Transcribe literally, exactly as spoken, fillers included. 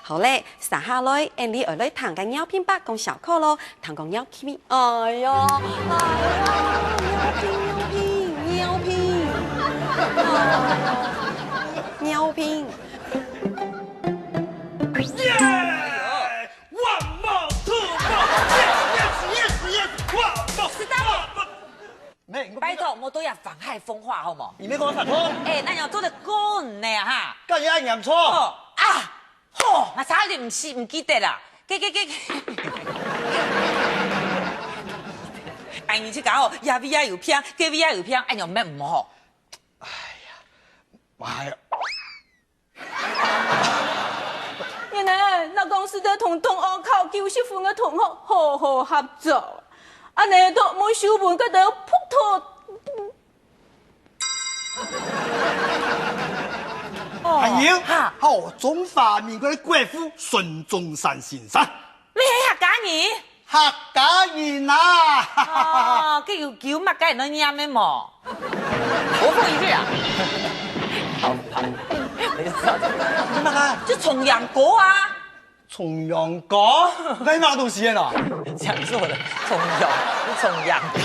好咧，接下來，𠊎俚愛來聽个饒平伯講笑科囉，聽講饒平，哎喲，哎喲，饒平，饒平，饒平，哎喲，饒平。One more, two more, yes, yes, yes, yes, one more, one more. 咩？拜託，莫對這妨害風化好無？你莫講反話。哎，恁樣做得滾呢哈？敢有恁嚴重？哦啊，吼，𠊎差點毋記毋記得啦。該該該，哎，你去搞哦，這位也有病，該位也有病，哎喲，毋好。哎呀，哎呀。 原來，若講係得同同學考九十分个同學好好合作，恁呢都無收分該兜撲頭。還有，哈，好，中華民國个國父孫中山先生。你係客家人？ 客家人啊！哦，該有九麼个人愛念个無？我問一句啊。好，好，你知道這個？你麼个？就重陽歌啊。重陽歌？該麼个東西呢？講錯了，重陽，是重陽歌。